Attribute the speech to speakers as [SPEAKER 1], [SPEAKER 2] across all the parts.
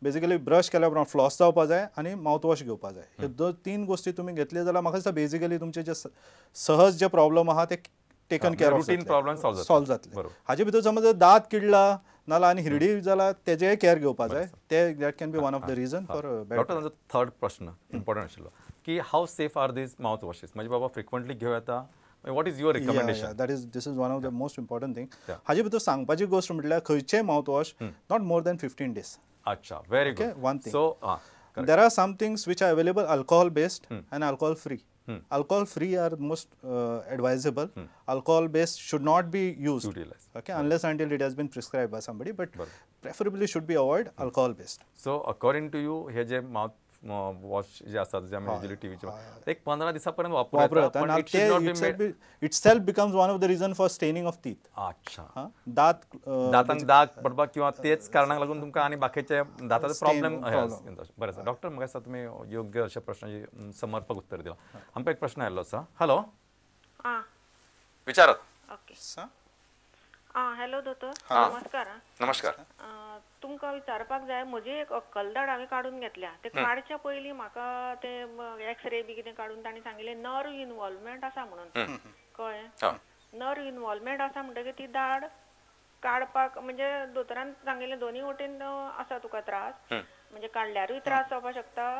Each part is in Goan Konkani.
[SPEAKER 1] बेसिकली ब्रश केल्या उपरांत फ्लॉस जावपा जाय आनी मावथवॉश घेवपा जाय. ह्यो 2-3 गोश्टी तुमी घेतले जाल्यार म्हाका दिसता बेसिकली तुमचे जे सहज जे प्रॉब्लम आहा ते taken care of,
[SPEAKER 2] routine problem solve
[SPEAKER 1] जातले. हाजे भितर समज दांत किडला नाल्यार आनी हिरडी जाला तेजेय केअर घेवपा जाय, ते that can be one of the reason for bad.
[SPEAKER 2] Doctor तांचो थर्ड प्रश्न इम्पॉर्टंट आशिल्लो की how safe are these mouth washes, म्हणजे बाबा फ्रिक्वंटली घेवं येता, what is your recommendation?
[SPEAKER 1] That is, this is one of the most important thing. हाजे भितर सांगपाची गोश्ट म्हटल्यार खंयचेय mouth wash not more than 15 days.
[SPEAKER 2] अच्छा, very good.
[SPEAKER 1] One thing. So there are some things which are available alcohol based and alcohol free. Alcohol free are most advisable. Alcohol based should not be used.
[SPEAKER 2] Utilized.
[SPEAKER 1] Okay, unless until it has been prescribed by somebody, but preferably should be avoid alcohol based.
[SPEAKER 2] So according to you, हे जे माउथ वॉश जे असतात जे आम्ही युजुअली टीव्हीचे एक 15 दिसापर्यंत वापरूया, पण it should not be made,
[SPEAKER 1] itself becomes one of the reason for staining of teeth.
[SPEAKER 2] अच्छा,
[SPEAKER 1] दात
[SPEAKER 2] दातांक दाग पडपाक किंवा तेच कारणाक लागून तुमकां आनी बाकीचे दाताचे प्रॉब्लेम. बरें आसा डॉक्टर, म्हाका दिसता तुमी योग्य अशा प्रश्नाची समर्पक उत्तर दिलां. आमकां एक प्रश्न आयिल्लो आसा. हॅलो, विचारात.
[SPEAKER 3] ओके, हॅलो दोतोर, नमस्कार.
[SPEAKER 2] नमस्कार.
[SPEAKER 3] तुमकां विचारपाक जाय, म्हजी एक अक्कलदाड हांवें काडून घेतल्या, ते काडच्या पयलीं म्हाका ते एक्सरे बी कितें काडून तांणी सांगिल्लें नर्व इनवॉल्वमेंट आसा म्हणून, कळ्ळें? नर्व इनवॉल्वमेंट आसा म्हणटकीर ती दाड काडपाक म्हणजे दोतोरान सांगिल्लें दोनूय वटेन आसा तुका त्रास, म्हणजे काडल्यारूय त्रास जावपाक शकता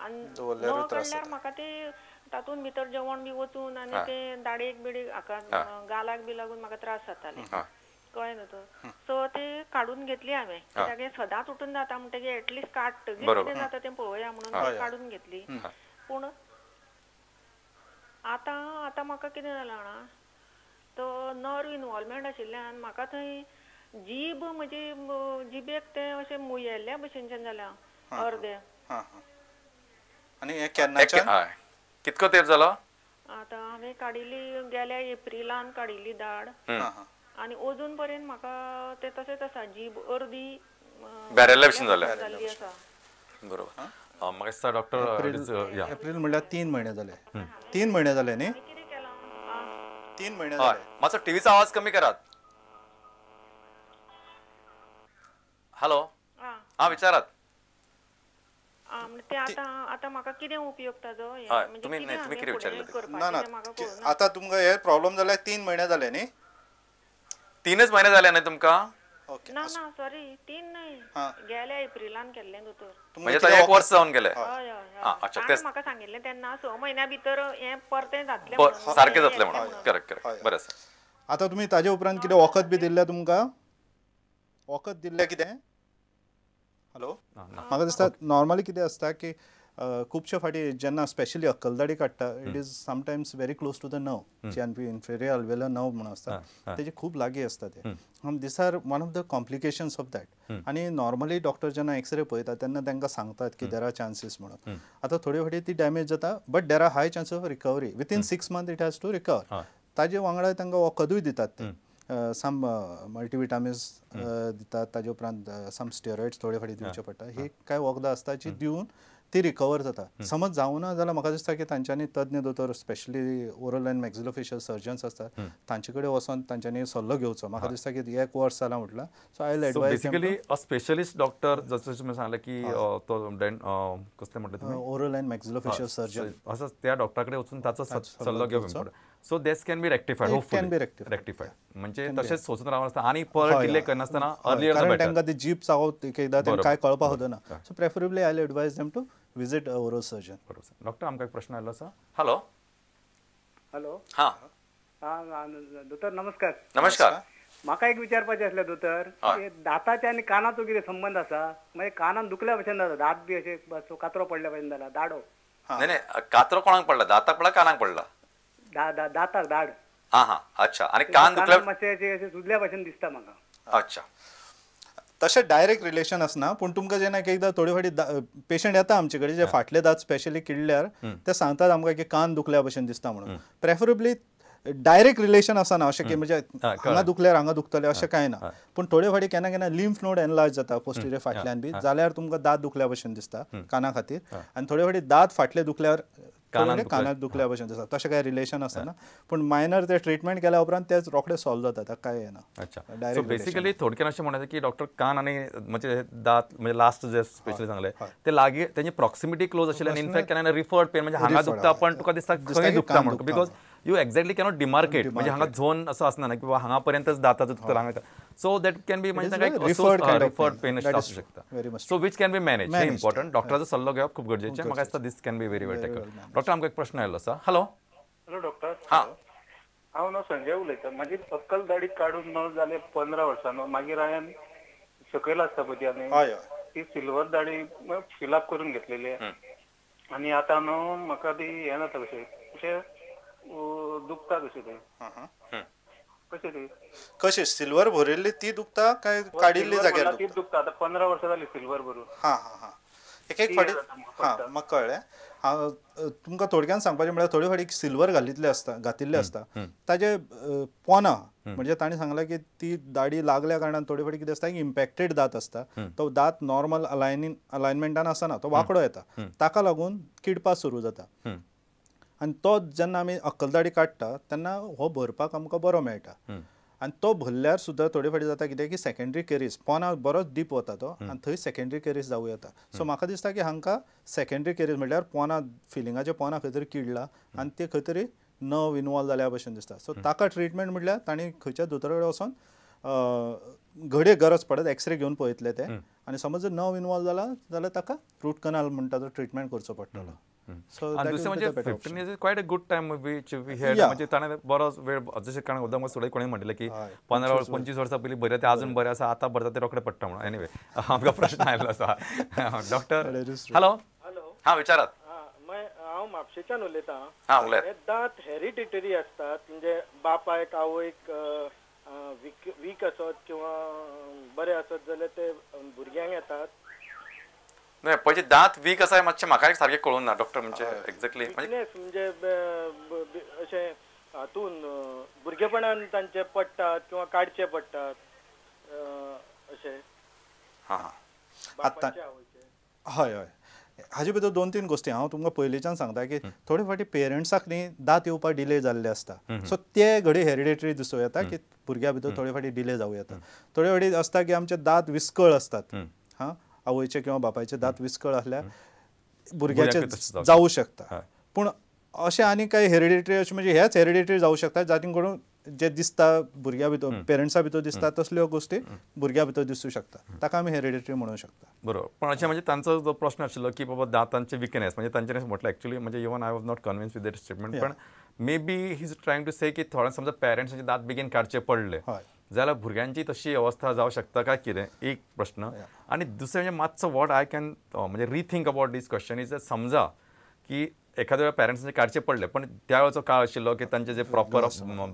[SPEAKER 3] आनी न काडल्यार म्हाका ते तातूंत भितर जेवण बी वचून आनी ते दाडेक बिडेक हाका गालाक बी लागून म्हाका त्रास जाताले, कळ्ळें न्हू तूं? सो ते काडून घेतली हांवें, कित्याक सदांच उठून जाता म्हणटकीर एटलिस्ट काडटकीर कितें जाता तें पळोवया म्हणून काडून घेतली. पूण आतां आतां म्हाका कितें जालां जाणा, तो नर्व इनवॉल्वमेंट आशिल्ल्यान म्हाका थंय जीब म्हजी जिबेक तें अशें मुयेल्ल्या भशेनशें जालां अर्दें.
[SPEAKER 1] आनी हें केन्नाच्यान,
[SPEAKER 2] कितको तेप जालो?
[SPEAKER 3] आतां हांवें काडिल्ली गेल्या एप्रिलान काडिल्ली दाड आनी अजून पर्यंत म्हाका तें तशेंच आसा, जीब अर्दी
[SPEAKER 2] बॅरेल्ल्या भशेन जाल्ली आसा. बरोबर. म्हाका दिसता डॉक्टर
[SPEAKER 1] एप्रील म्हणल्यार 3 म्हयने जाले. 3 म्हयने जाले न्ही? 3 म्हयने जाले.
[SPEAKER 2] मातसो टीव्हीचो आवाज कमी करात. हॅलो, हा विचारात.
[SPEAKER 3] ते आतां आतां म्हाका कितें उपयोग ताजो?
[SPEAKER 2] तुमी कितें विचारलें?
[SPEAKER 1] ना ना, आतां तुमकां हे प्रॉब्लम जाल्यार 3 म्हयने जाले न्ही?
[SPEAKER 2] 3च म्हयने जाले न्ही तुमकां?
[SPEAKER 3] ना ना, सॉरी, 3 न्हय, गेल्या एप्रिलान केल्लें दोतोर.
[SPEAKER 2] म्हणजे 1 वर्स जावन गेलें.
[SPEAKER 3] हय हय,
[SPEAKER 2] अच्छा,
[SPEAKER 3] म्हाका सांगिल्लें तेन्ना 6 म्हयन्या भितर हें परतें जातलें,
[SPEAKER 2] सारकें जातलें म्हणून. करेक्ट करेक्ट, बरें आसा.
[SPEAKER 1] आतां तुमी ताजे उपरांत कितें वखद बी दिल्लें तुमकां? वखद दिल्लें कितें? हॅलो, म्हाका दिसता नॉर्मली कितें आसता की खुबशे फावटी जेन्ना स्पेशली अक्कलदाडी काडटा, it is sometimes very close to the nerve, जी आमची इन्फेरियर अल्वेलर नर्व म्हणून आसता, तेजे खूब लागीं आसता ते. These are one of the complications of that. आनी नॉर्मली डॉक्टर जेन्ना एक्सरे पळयता तेन्ना तांकां सांगतात की there are chances म्हणून. आतां थोडे फावटी ती डॅमेज जाता, but there are high chances of recovery within 6 months it has to recover. ताजे वांगडा तांकां वखदूय दितात ते, सम मल्टीविटामिन्स दितात, ताजे उपरांत सम स्टेरॉइड्स थोडे फावटी दिवचे पडटा. ही कांय वखदां आसता जी दिवन ती रिकवर जाता. समज जावना जाल्यार म्हाका दिसता की तांच्यांनी तज्ञ दोतोर, specially oral and maxillofacial surgeons आसतात, तांचे कडेन वचोन तांच्यांनी सल्लो घेवचो. म्हाका दिसता की 1 वर्स जालां म्हटलां, so I will advise
[SPEAKER 2] basically a specialist doctor, जसं तुमी सांगलें की तो कसलें म्हटलें तुमी,
[SPEAKER 1] ओरल अँड मॅक्सिलोफेशियल सर्जन,
[SPEAKER 2] असं त्या डॉक्टरा कडेन वचून ताचो सल्लो घेवप important. So this can be rectified, hopefully
[SPEAKER 1] can be
[SPEAKER 2] rectified. म्हणजे तशेंच सोचून रावनासतना आनी परत डिले करनासतना अर्लियर
[SPEAKER 1] कारण तांकां ती जीप चावत एक एकदां तांकां कांय कळपाक वचना. So preferably I will advise them to visit a oral surgeon.
[SPEAKER 2] बरोबर. डॉक्टर, आमकां एक प्रश्न आयिल्लो आसा. हॅलो.
[SPEAKER 4] हॅलो,
[SPEAKER 2] हां
[SPEAKER 4] दोतोर नमस्कार.
[SPEAKER 2] नमस्कार.
[SPEAKER 4] म्हाका एक विचारपाचें आसलें दोतोर, दाताचे आनी कानाचो कितें संबंद आसा? म्हणजे कानान दुखल्या भशेन जाता, दांत बी अशें कातरो पडल्या भशेन जाला, दाडो.
[SPEAKER 2] नाही नाही, कातरो कोणाक पडला? दाताक पडला कानाक पडला?
[SPEAKER 4] दाताक दाड.
[SPEAKER 2] हां हां, अच्छा. आनी कान दुखल्या
[SPEAKER 4] मातशें अशें सुजल्या भशेन दिसता म्हाका.
[SPEAKER 2] अच्छा,
[SPEAKER 1] तशें डायरेक्ट रिलेशन आसना, पूण तुमकां जेन्ना एक एकदां थोडे फावटी पेशंट येता आमचे कडेन जे फाटले दांत स्पेशली किडल्यार ते सांगतात आमकां की कान दुखल्या भशेन दिसता म्हणून. प्रेफरेबली डायरेक्ट रिलेशन आसना अशें की म्हणजे हांगा दुखल्यार हांगा दुखतलें अशें कांय ना, पूण थोडे फावटी केन्ना केन्ना लिम्फ नोड एनलार्ज जाता पोस्टिरियर फाटल्यान बी जाल्यार तुमकां दांत दुखल्या भशेन दिसता काना खातीर, आनी थोडे फावटी दांत फाटले दुखल्यार कानात दुखल्या भशेन दिसता, तशें कांय रिलेशन आसना, पूण मायनर ते ट्रिटमेंट केल्या उपरांत तेच रोखडे सॉल्व जाता, ताका कांय येना.
[SPEAKER 2] अच्छा, सो बेसिकली थोडक्यात अशें म्हणटात की डॉक्टर कान आनी म्हणजे दांत म्हणजे लास्ट जे स्पेशली सांगले ते लागीं तेंची प्रॉक्सिमिटी क्लोज आशिल्ल्यान इनफॅक्ट केन्ना रिफर्ड पेन म्हणजे हांगा दुखता पण तुका दिसता खंय दुखता म्हणून, because you exactly cannot demarcate, म्हणजे हांगा झोन असो आसना ना की बाबा हांगा पर्यंतच दाताचो दुखता हांगा, सो that can be म्हणजे रिफर्ड पेन आसूं शकता, so which can be manage. हे इम्पॉर्टंट, डॉक्टराचो सल्लो घेवप खूब गरजेचें. म्हाका दिसता this can be very well taken. Doctor आमकां एक प्रश्न आयिल्लो आसा. हॅलो
[SPEAKER 5] हॅलो डॉक्टर, हां हांव न्हू संजय उलयतां. म्हाजी अक्कल दाडी काडून न्हू जाले 15 वर्सां न्हू, मागीर हांवें सकयल आसता पळय ती आनी ती सिल्वर दाडी फिलअप करून घेतलेली आनी आतां न्हू म्हाका ती हें जाता कशें अशें दुखता कशें तें. कशें ती
[SPEAKER 1] कशें सिल्वर भरिल्ली ती दुखता काय काडिल्ली जाग्यार
[SPEAKER 5] ती दुखता? आतां 15 वर्सां जाली सिल्वर भरून.
[SPEAKER 1] हां हां हां, एक एक फाटी हां म्हाका कळ्ळें. हांव तुमकां थोडक्यान सांगपाचें म्हळ्यार थोडे फाटी सिल्वर घातिल्ले आसता ताजे पोना म्हणजे ताणें सांगलां की ती दाडी लागल्या कारणान थोडे फाटी कितें आसता की इम्पॅक्टेड दांत आसता, तो दांत नॉर्मल अलायनमेंटान आसना, तो वांकडो येता, ताका लागून किडपा सुरू जाता आनी तो जेन्ना आमी अक्कलदाडी काडटा तेन्ना हो भरपाक आमकां बरो मेळटा आनी तो भरल्यार सुद्दां थोडे फाटी जाता कितें की सेकेंडरी केरीज पोना बरोच डीप वता तो आनी थंय सेकेंडरी केरीज जावं येता. सो म्हाका दिसता की हांकां सेकेंडरी केरीज म्हळ्यार पोना फिलिंगाचे पोना खंय तरी किडला आनी ते खंय तरी नर्व इनवॉल्व जाल्या भशेन दिसता. सो ताका ट्रिटमेंट म्हळ्यार तांणी खंयच्या दोतोरा कडेन वचोन घडये गरज पडत एक्सरे घेवन पळयतले ते आनी समज जर नर्व इनवॉल्व जाला जाल्यार ताका रूट कनाल म्हणटा तो ट्रिटमेंट करचो पडटलो.
[SPEAKER 2] सो दुसरें म्हणजे 15 years is quite a good time which we had, म्हणजे ताणें बरोच वेळ जशें कारण उदक सुद्दां कोणी म्हणलें की 15 25 वर्सां पयलीं बरें तें अजून बरें आसा, आतां भरता तें रोखडें पडटा म्हणून. एनिवे आमकां प्रश्न आयिल्लो आसा. डॉक्टर हॅलो
[SPEAKER 6] हॅलो,
[SPEAKER 2] हां विचारात.
[SPEAKER 6] हांव म्हापशेच्यान उलयतां.
[SPEAKER 2] हां उलयात.
[SPEAKER 6] हे दांत हेरिडिटरी आसतात, म्हणजे बापायक आवयक वीक आसत किंवा बरे आसत जाल्यार ते भुरग्यांक येतात.
[SPEAKER 2] नाही पळय दांत वीक आसा मातशें म्हाका एक सारकें कळूंक ना डॉक्टर, म्हणजे एक्झॅक्टली
[SPEAKER 6] विकनेस म्हणजे अशें हातून भुरगेपणान तांचे पडटात किंवा काडचे पडटात अशें.
[SPEAKER 2] हां हां
[SPEAKER 1] आतां हय हय, हाजे भितर 2-3 गोश्टी हांव तुमकां पयलींच्यान सांगता की थोडे फावटी पेरंट्साक न्ही दांत येवपाक डिले जाल्ले आसता, सो ते घडये हेरिडेटरी दिसूं येता की भुरग्या भितर थोडे फावटी डिले जावं येता. थोडे फावटी आसता की आमचे दांत विस्कळ आसतात, हां आवयचे किंवा बापायचे दांत विस्कळ आसल्यार भुरग्याचे जावं शकता. पूण अशें आनी कांय हेरिडेटरी अशें म्हणजे हेच हेरिडेटरी जावं शकता जातीन करून जे दिसता भुरग्या भितर पेरंट्सा भितर दिसता तसल्यो गोश्टी भुरग्या भितर दिसूं शकता, ताका आमी हेरिडेटरी म्हणूंक शकता.
[SPEAKER 2] बरोबर. पण अशें म्हणजे तांचो जो प्रश्न आशिल्लो की बाबा दांतांचे विकनेस म्हणजे तांच्यानी म्हटलं एक्चुअली म्हणजे even I was not convince with that statement, पण maybe he is trying to say की थोडे समजा पेरंट्सांचे दांत बेगीन काडचे पडले जाल्यार भुरग्यांची तशी अवस्था जावं शकता काय कितें, एक प्रश्न. आनी दुसरें म्हणजे मातसो what I can म्हणजे rethink about this question is समजा की एखाद्या वेळा पेरंट्सांचे काडचे पडले पण त्या वेळचो काळ आशिल्लो की तांचे जे प्रॉपर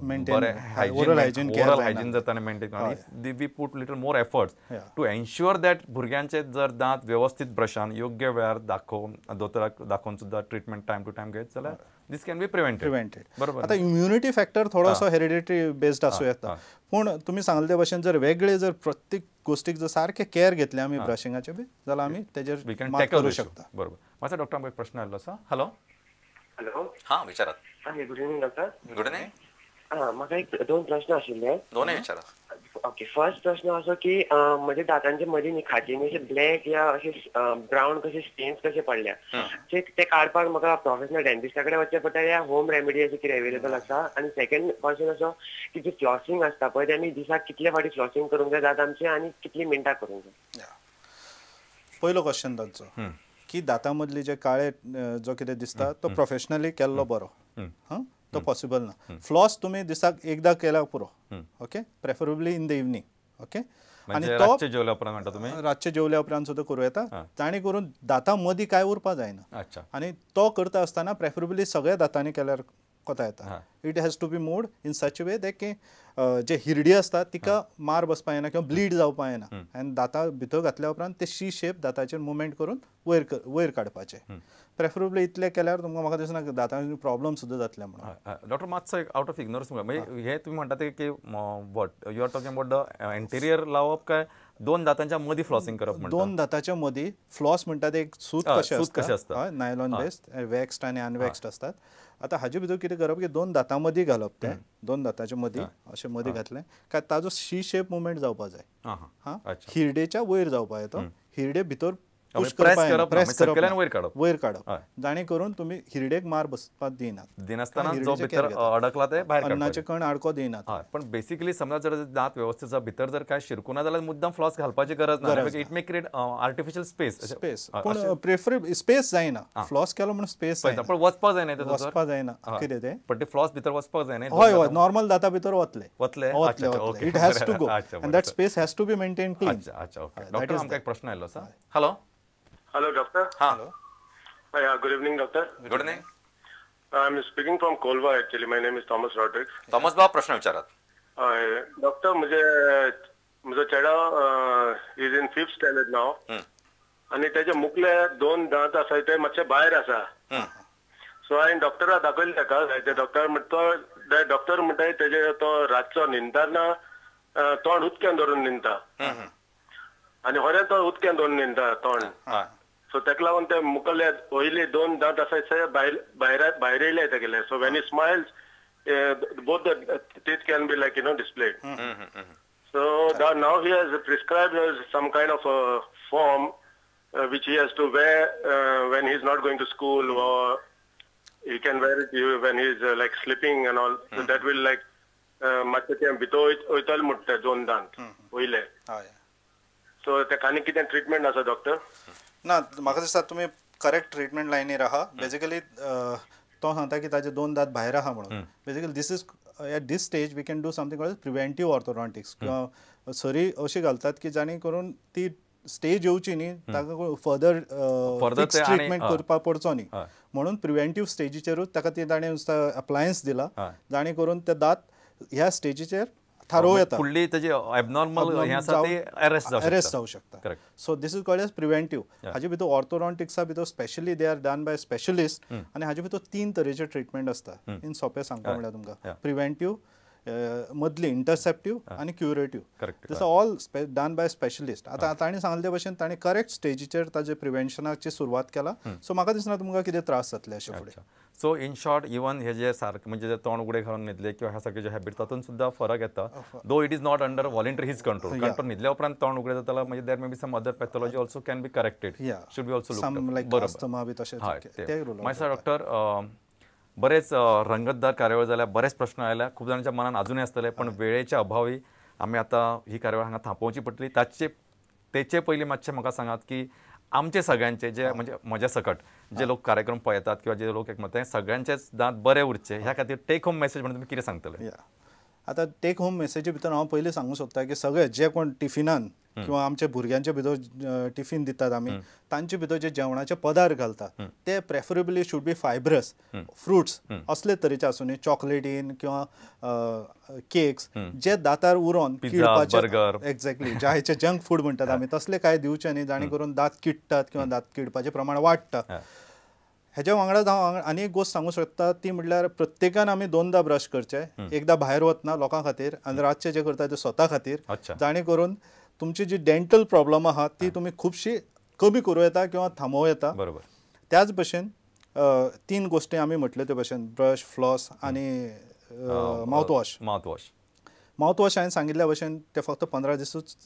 [SPEAKER 2] बरें हायजीन ओरल हायजीन जर ताणें मेंटेन करून we put little more efforts to ensure that भुरग्यांचे जर दांत व्यवस्थीत ब्रशान योग्य वेळार दाखोवन दोतोराक दाखोवन सुद्दां ट्रिटमेंट टायम टू टायम घेत जाल्यार this can be prevented.
[SPEAKER 1] बरोबर. आतां इम्युनिटी फॅक्टर थोडोसो हेरिडिटरी बेस्ड आसूं येता, पूण तुमी सांगले ते भशेन जर वेगळे जर प्रत्येक गोश्टीक जर सारकें केअर घेतलें आमी ब्रशिंगाचें बी जाल्यार आमी तेजेर मात करूं शकता.
[SPEAKER 2] बरोबर. मातसो डॉक्टर आमकां एक प्रश्न आयिल्लो आसा. हॅलो
[SPEAKER 7] हॅलो,
[SPEAKER 2] हां विचारात.
[SPEAKER 7] Good evening doctor.
[SPEAKER 2] Good evening.
[SPEAKER 7] हां म्हाका एक 2 प्रश्न आशिल्ले.
[SPEAKER 2] दोनूय विचारात.
[SPEAKER 7] ओके, फर्स्ट प्रश्न असो की म्हज्या दातांच्या मदीं न्ही खाजेनी अशे ब्लॅक या अशे ब्रावन कशे स्टेन्स कशे पडल्या, ते काडपाक म्हाका प्रोफेशनल डेंटिस्टा कडेन वचचें पडटा या होम रेमेडी अशें कितें अवेलेबल आसा? आनी सेकंड क्वेश्चन असो की जी फ्लॉसिंग आसता पळय ते आमी दिसाक कितले फावटी फ्लॉसिंग करूंक जाय दांत आमचे आनी कितली मिनटां करूंक जाय?
[SPEAKER 1] पयलो क्वेश्चन तांचो की दातां मदली जे काळे जो कितें दिसता तो प्रोफेशनली केल्लो बरो, हां तो पॉसिबल ना. फ्लॉस तुमी दिसाक एकदां केल्यार पुरो, okay, preferably in the evening, okay.
[SPEAKER 2] आनी तो रातचे जेवल्या उपरांत म्हणटा तुमी?
[SPEAKER 1] रातचे जेवल्या उपरांत सुद्दां करूं येता, ताणें करून दातां मदीं कांय उरपा जायना. आनी तो करता आसतना प्रेफरेबली सगळ्या दातांनी केल्यार कोता येता. It has to be moved in such way that की जे हिरडी आसता तिका मार बसपा येना किंवा ब्लीड जावपा येना आनी दातां भितर घातल्या उपरांत ते शी शेप दाताचेर मुवमेंट करून वयर वयर काडपाचे. प्रेफरेबली इतलें केल्यार तुमकां म्हाका दिसना दातांचे प्रॉब्लम सुद्दां जातले म्हणून.
[SPEAKER 2] डॉक्टर मातसो एक आउट ऑफ इग्नोरन्स म्हणजे हे तुमी म्हणटा ते की what you are talking about the anterior लावप काय दोन दातांच्या मदीं फ्लॉसिंग करप म्हणटा.
[SPEAKER 1] दोन दाताच्या मदीं फ्लॉस म्हणटात एक सूत कशें आसता, नायलॉन बेस्ड, वॅक्स्ड आनी अनवॅक्स्ड आसतात. आतां हाजे भितर कितें करप की दोन दातां मदीं घालप, तें दोन दातांच्या मदीं अशें मदीं घातलें काय ताजो शी शेप मुवमेंट जावपा जाय. हां, हिरडेच्या वयर जावपा जाय, तो हिरडे भितर
[SPEAKER 2] प्रेस करप,
[SPEAKER 1] वयर काडप, जाणे करून तुमी हिरडेक मार बसपाक दिनात,
[SPEAKER 2] दिनासतना जो भितर अडकला ते भायर
[SPEAKER 1] अन्नाचे कण आडको दिनात.
[SPEAKER 2] पण बेसिकली समजा जर दात व्यवस्थित भितर जर काय शिरकुना जाल्यार मुद्दाम फ्लॉस घालपाची गरज ना, it may create artificial space.
[SPEAKER 1] Space पूण प्रेफरेबल स्पेस जायना, फ्लॉस केलो म्हणून स्पेस
[SPEAKER 2] जायना, पण वचपाक जायना,
[SPEAKER 1] वचपाक जायना कितें तें,
[SPEAKER 2] पण ते फ्लॉस भितर वचपाक जायना.
[SPEAKER 1] हय हय, नॉर्मल दाता भितर वतले
[SPEAKER 2] वतले
[SPEAKER 1] वतले, it has to go and that space has to be maintain clean.
[SPEAKER 2] अच्छा ओके. डॉक्टर आमकां एक प्रश्न आयलो आसा. Hello
[SPEAKER 5] Hello, doctor.
[SPEAKER 2] Hello.
[SPEAKER 5] Hi, good evening, doctor.
[SPEAKER 2] Good evening.
[SPEAKER 5] I am speaking from Colva actually. My name is Thomas Rodrigues.
[SPEAKER 2] Thomas बाब प्रश्न विचारात.
[SPEAKER 5] डॉक्टर, म्हजो चेडो is in 5th standard now आनी तेजे मुखले दोन दांत आसा ते मातशे भायर आसा. सो हांवें डॉक्टराक दाखयले ताका, ते डॉक्टर म्हणटा, डॉक्टर म्हणटा तेजे तो रातचो न्हिदतना तोंड उदक्यान धरून न्हिदता आनी होरें तो उदक्यान धरून न्हिदता तोंड. सो ताका लागून ते मुखाल्ले वयले दोन दांत आसा ते भायर भायर येयले तेगेले. So when he smiles both the teeth can be like you know displayed. So now he has prescribed some kind of a form which he has to wear when he is not going to school, or he can wear it when he is like sleeping and all. So that will like मातशें तें भितर वयतले म्हणटा दोन दांत वयले. सो ताका आनी कितें ट्रिटमेंट आसा डॉक्टर?
[SPEAKER 1] ना, म्हाका दिसता तुमी करेक्ट ट्रिटमेंट लायनीर आहा. बेजिकली तो सांगता की ताजे दोन दांत भायर आहा म्हणून. Basically this is at this stage we can do something called preventive orthodontics, किंवा सरी अशी घालतात की जाणे करून ती स्टेज येवची न्ही, ताका फर्दर ट्रिटमेंट करपाक पडचो न्ही म्हणून प्रिव्हेंटीव स्टेजीचेरूच ताका ती ताणें अप्लायन्स दिला, जाणे करून ते दांत ह्या स्टेजीचेर थारोवं येता,
[SPEAKER 2] फुडली ताजी एबनॉर्मल हें आसा ती अरेस्ट जावं शकता.
[SPEAKER 1] So this is called as preventive. हाजे भितर ऑर्थोडॉन्टिक्सा भितर specially they are done by specialist, आनी हाजे भितर तीन तरेचे ट्रिटमेंट आसता. इन सोंपें सांगपा म्हणल्यार तुमकां प्रिव्हेंटीव, मदली इंटरसेप्टीव आनी curative. This all done by specialist. आतां ताणें सांगले ते भशेन ताणें करेक्ट स्टेजीचेर ताजे प्रिव्हेंशनाची सुरवात केला. सो म्हाका दिसना तुमकां कितें त्रास जातले अशें फुडें.
[SPEAKER 2] सो इन शॉर्ट इवन हे जे सारकें म्हणजे जे तोंड उगडे घालून न्हिदले किंवा ह्या सारखे जे हॅबिट तातूंत सुद्दां फरक येता, though it is not under voluntary his control, कारण तो न्हिदल्या उपरांत तोंड उगडे जाता म्हणजे there may be some other pathology also can be corrected, should be also look. बरोबर. मागीर डॉक्टर, बरेच रंगतदार कार्यावळ जाल्या, बरेच प्रश्न आयल्या, खूब जाणांच्या मनान अजूनय आसतले, पण वेळेच्या अभावी आमी आतां ही कार्यावळ हांगा थांबोवची पडटली. तेचे पयलीं मातशें म्हाका सांगात की आमचे सगळ्यांचे जे म्हणजे म्हज्या सकट जे लोक कार्यक्रम पळयतात किंवा जे लोक एक मत सगळ्यांचेच दांत बरे उरचे ह्या खातीर टेक होम मेसेज म्हणून तुमी कितें सांगतले?
[SPEAKER 1] आतां टेक होम मेसेजी भितर हांव पयलीं सांगूंक सोदता की सगळे जे कोण टिफिनान किंवा आमच्या भुरग्यांच्या भितर टिफिन दितात आमी, तांचे भितर जे जेवणाचे पदार्थ घालता ते preferably should be fibrous, fruits असले तरेचे आसूं न्ही, चॉकलेटीन किंवा केक्स जे दातार उरोन किडपाचे, एक्झॅक्टली जायचे जंक फूड म्हणटात आमी, तसले कांय दिवचे न्ही जाणे करून दांत किडटात किंवा दांत किडपाचें प्रमाण वाडटा. हेज्या वांगडाच हांव आनी एक गोश्ट सांगूंक शकता ती म्हणल्यार प्रत्येकान आमी दोनदा ब्रश करचे, एकदा भायर वतना लोकां खातीर आनी रातचे जे करता ते स्वता खातीर, जाणे करून तुमची जी डेंटल प्रॉब्लम आहा ती तुमी खुबशी कमी करूं येता किंवा थांबोवं येता.
[SPEAKER 2] बरोबर.
[SPEAKER 1] त्याच भशेन तीन गोश्टी आमी म्हटल्यो ते भशेन ब्रश, फ्लॉस आनी मावथवॉश. मावथवॉश हांवें सांगिल्ल्या भशेन ते फक्त 15 दिसूच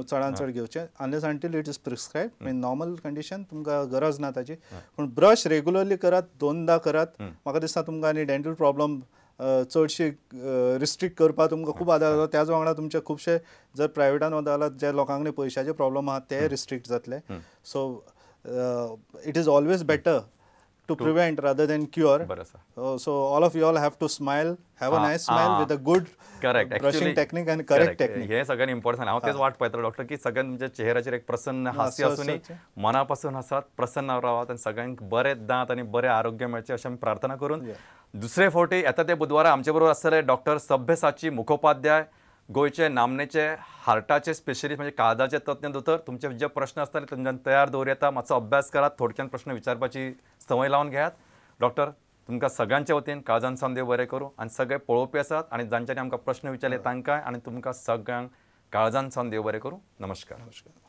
[SPEAKER 1] चडान चड घेवचे, unless until it is prescribe. Mean normal condition तुमकां गरज ना ताची, पूण ब्रश रेगुलरली करात, दोनदा करात. म्हाका दिसता तुमकां आनी डेंटल प्रॉब्लम चडशी रिस्ट्रिक्ट करपाक तुमकां खूब आदार जाता. त्याच वांगडा तुमचे खुबशे जर प्रायवेटान वता जाल्यार जे लोकांक पयशाचे प्रॉब्लम आहा ते रिस्ट्रिक्ट जातले. So it is always better to prevent rather than cure. So all of you all have to smile, have a nice smile with a good brushing technique and correct technique.
[SPEAKER 2] हे सगळ्यांत इम्पॉर्टंट. हांव तेच वाट पळयतालो डॉक्टर की सगळ्यांत तुमच्या चेहऱ्याचेर एक प्रसन्न हास्य आसूनी, मनापासून हासात, प्रसन्न रावात आनी सगळ्यांक बरे दांत आनी बरें आरोग्य मेळचें अशें आमी प्रार्थना करून दुसरे फावटी येता ते बुधवारा आमचे बरोबर आसतले डॉक्टर सभ्यसाची मुखोपाध्याय, गोंयचे नामनेचे हार्टाचे स्पेशलिस्ट म्हणजे काळजाचे तज्ञ दोतोर. तुमचे जे प्रश्न आसतले तुमच्यान तयार दवरूं येता, मातसो अभ्यास करात, थोडक्यान प्रश्न विचारपाची संवय लावन घेयात. डॉक्टर तुमकां सगळ्यांच्या वतीन काळजान सावन देव बरें करूं आनी सगळे पळोवपी आसात आनी जांच्यांनी आमकां प्रश्न विचारले तांकां आनी तुमकां सगळ्यांक काळजान सावन देव बरें करूं. नमस्कार.
[SPEAKER 1] नमस्कार.